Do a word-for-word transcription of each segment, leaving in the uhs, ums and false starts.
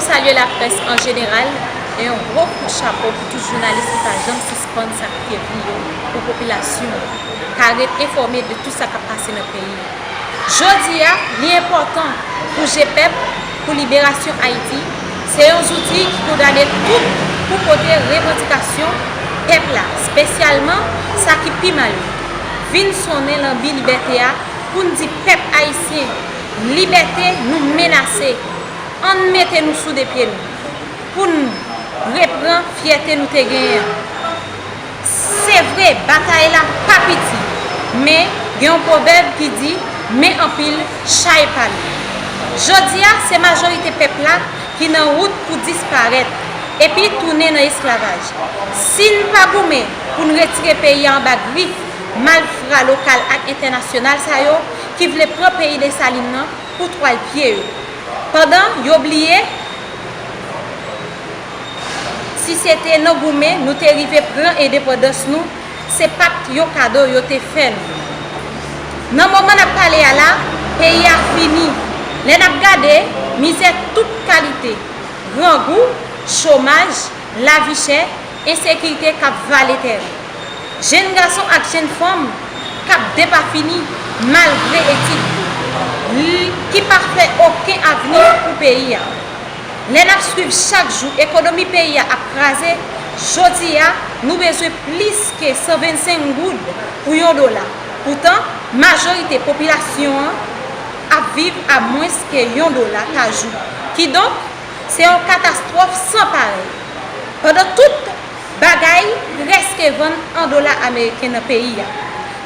Salye laprès an jeneral e yon gwo kout chapo pou tout jounalis ki pa janm sispann sakrifye vi yo pou popilasyon an ka ret enfòme de tout sa k ap pase nan peyi a. Jodi a, li enpòtan pou G pèp pou Liberasyon Ayiti, se yon zouti ki kondane tout pou pote revandikasyon pèp la, espesyalman sa ki pi mal yo, vin sonnen lanbi libète a pou n di pèp ayisyen, libète nou menase, ann mete nou sou de pye nou pou n reprann fyète nou te genyen an. Se vre, batay la pa piti, men gen yon pwovèb ki di, men anpil, chay pa lou. Jodi a, se majorite pèp la ki nan wout pou disparèt epi tounen nan esklavaj. Si n pa goumen pou n retire peyi a anba grif malfra lokal ak entènasyonal sa yo ki vle pran peyi Desalin nan pou twal pye yo, pandan yo bliye si se te nan goumen nou te rive pran endepandans nou, se pa t yon kado yo te fè nou. Nan moman n ap pale a la, peyi a fini. Lè n ap gade, mizè tout kalite, grangou, chomaj, lavi chè, ensekirite k ap vale tèren. Jenn gason ak jenn fanm k ap depafini malgre etid yo, ki pa fè okenn avni pou peyi a. Lè n ap swiv chak jou ekonomi peyi a ap kraze, jodi a, nou bezwen plis ke san vennsenk goud pou yon dola. Poutan, majorite popilasyon an ap viv a mwens ke yon dola pa jou. Kidonk, se yon katastwòf san parèy. Pandan tout bagay prèske vann an dola ameriken nan peyi a,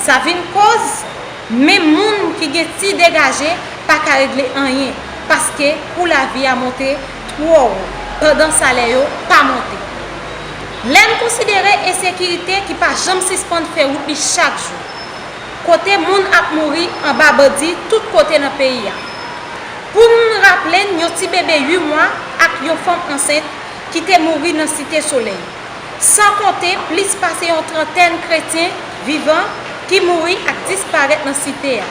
sa vin koz menm moun ki gen ti degaje pa ka regle anyen, paske kou lavi a monte twò wo, pandan salè yo pa monte. Lè n konsidere ensekirite ki pa janm sispann fè wout li chak jou, kote moun ap mouri anba bandi tout kote nan peyi a. Pou n raple n, yon ti bebe uit mwa ak yon fanm ansent ki te mouri nan Site Solèy, san konte plis pase yon trantèn kretyen vivan ki mouri ak disparèt nan site a.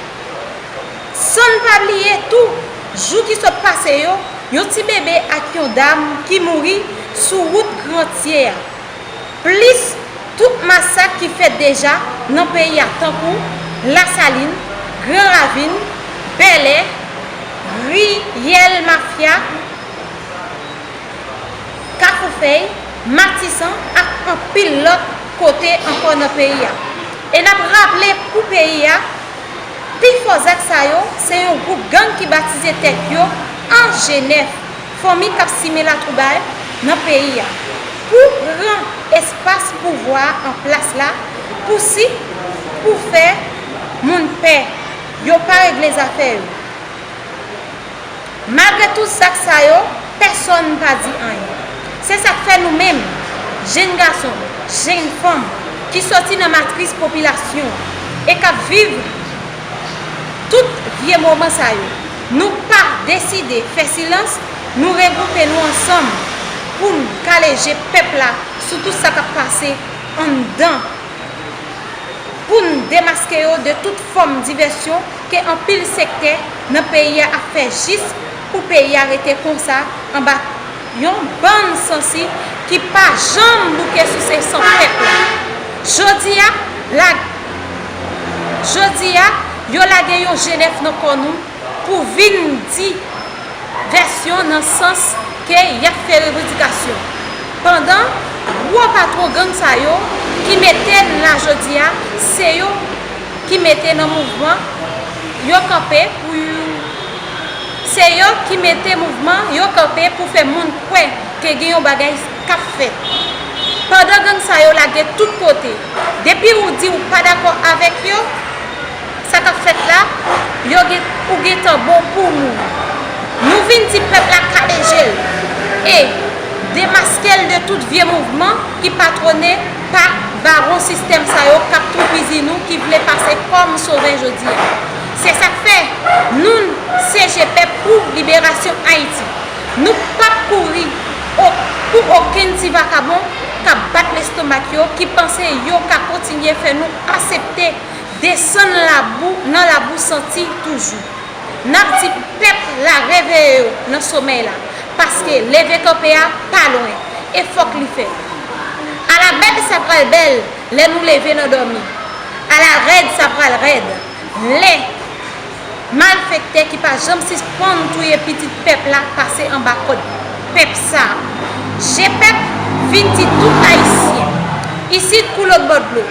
San n pa bliye tou, jou ki sot pase yo, yon ti bebe ak yon dam ki mouri sou wout Grantye a. Plis tout masak ki fèt deja nan peyi a tankou Lasalin, Gran Ravin, Bèlè, Riyèl Mafya, Kafou Fèy, Matisan ak anpil lòt kote ankò nan peyi a. E n ap raple pou peyi a, pifò zak sa yo, se yon gwoup gang ki batize tèt yo an Jenèf, fanmi k ap simen latwoubay nan peyi a, pou pran espas pouvwa a an plas la, pou si, pou fè moun pè, yo pa regle zafè yo. Malgre tout zak sa yo, pèsonn pa di anyen. Se sa k fè nou menm, jenn gason, jenn fanm, ki soti nan matris popilasyon an e k ap viv tout vye moman sa yo, nou pa deside fè silans, nou regwoupe nou ansanm pou n kale je pèp la sou tout sa k ap pase anndan, pou n demaske yo de tout fòm divèsyon ke anpil sektè nan peyi a ap fè jis pou peyi a rete konsa anba yon bann sansi ki pa janm bouke souse san pèp la. Jodi a, la, jodi a, yo lage yon Jenèf nan kò nou pou vin di vèsyon nan sans ke y ap fè revandikasyon. Pandan gwo patwon gang sa yo ki mete n la jodi a, se yo ki mete nan mouvman yo kanpe pou, se yo ki mete mouvman yo kanpe pou fè moun kwè ke gen yon bagay k ap fèt. Pandan gang sa yo lage tout kote, depi ou di ou pa dakò avèk yo, sa k ap fèt la, yo gen, ou gentan bon pou ou mouri. Nou vin di pèp la kale je l e demaske l de tout vye mouvman ki patwone pa vawon sistèm sa yo k ap toupizi nou, ki vle pase kòm sovè jodi a. Se sa k fè nou, C G Pèp pou Liberasyon Ayiti, nou p ap kouri o-, pou okenn ti vakabon k ap bat lestomak yo, ki panse yo ka kontinye fè nou aksepte desann labou, nan labou santi toujou. N ap di pèp la reveye yo nan somèy la. Paske leve kanpe a pa lwen, e fòk li fèt. Ala bèl sa pral bèl lè nou leve nan dòmi. Ala rèd sa pral rèd lè malfektè ki pa janm sispann touye pitit pèp la pase anba kòd pèp sa a. Je pèp vin di tout Ayisyen, isit kou lòt bò dlo,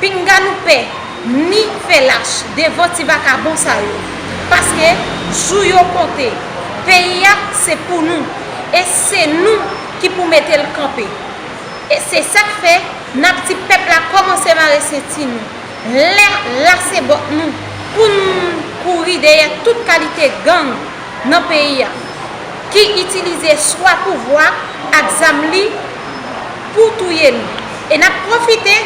pinga nou pè ni fè lach devan ti vakabon sa yo. Paske jou yo konte. Peyi a se pou nou. E se nou ki pou mete l kanpe. E se sa k fè n ap di pèp la kòmanse mare senti nou, lè lase bòt nou pou n kouri dèyè tout kalite gang nan peyi a ki itilize swa pouvwa ak zam li pou touye nou. E n ap pwofite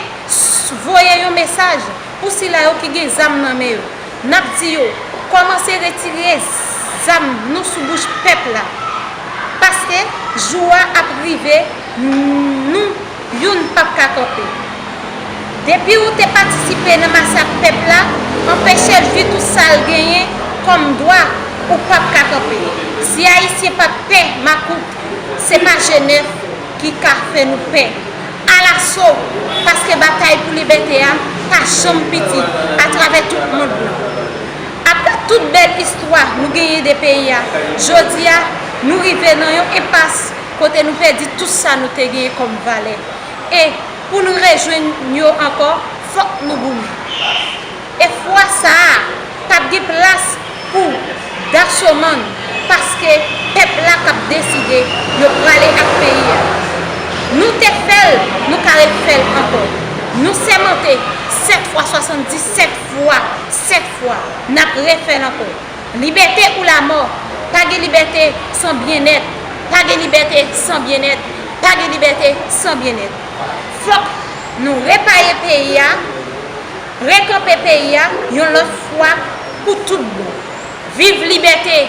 voye yon mesaj pou sila yo ki gen zam nan men yo. N ap di yo, kòmanse retire zam nou sou bouch pèp la. Paske jou a ap rive, nou youn p ap ka kanpe. Depi ou te patisipe nan masak pèp la, anpeche l jwi tout sa l genyen kòm dwa, ou p ap ka kanpe. Si Ayisyen pa t pè makout, se pa Jenèf ki ka fè nou pè. Alaso, paske batay pou libète a pa janm piti atravè tout mond lan. Apre tout bèl istwa nou genyen de peyi a, jodi a, nou rive nan yon enpas kote nou pèdi tout sa nou te genyen kòm valè. E pou nou rejwenn yo ankò, fòk nou goumen. E fwa sa a, p ap gen plas pou dasomann, paske pèp la k ap deside yo prale ak peyi a. Nou te fè l, nou ka refè l ankò. Nou sèmante sèt fwa, swasanndisèt fwa, sèt fwa, n ap refè l ankò. Libète ou lamò. Pa gen libète san byennèt. Pa gen libète san byennèt. Pa gen libète san byennèt. Fòk nou repaye peyi a, rekanpe peyi a yon lòt fwa pou tout bon. Viv libète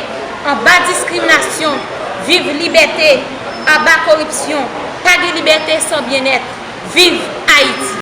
anba diskriminasyon. Viv libète anba koripsyon. Pa gen libète san byennèt. Viv Ayiti!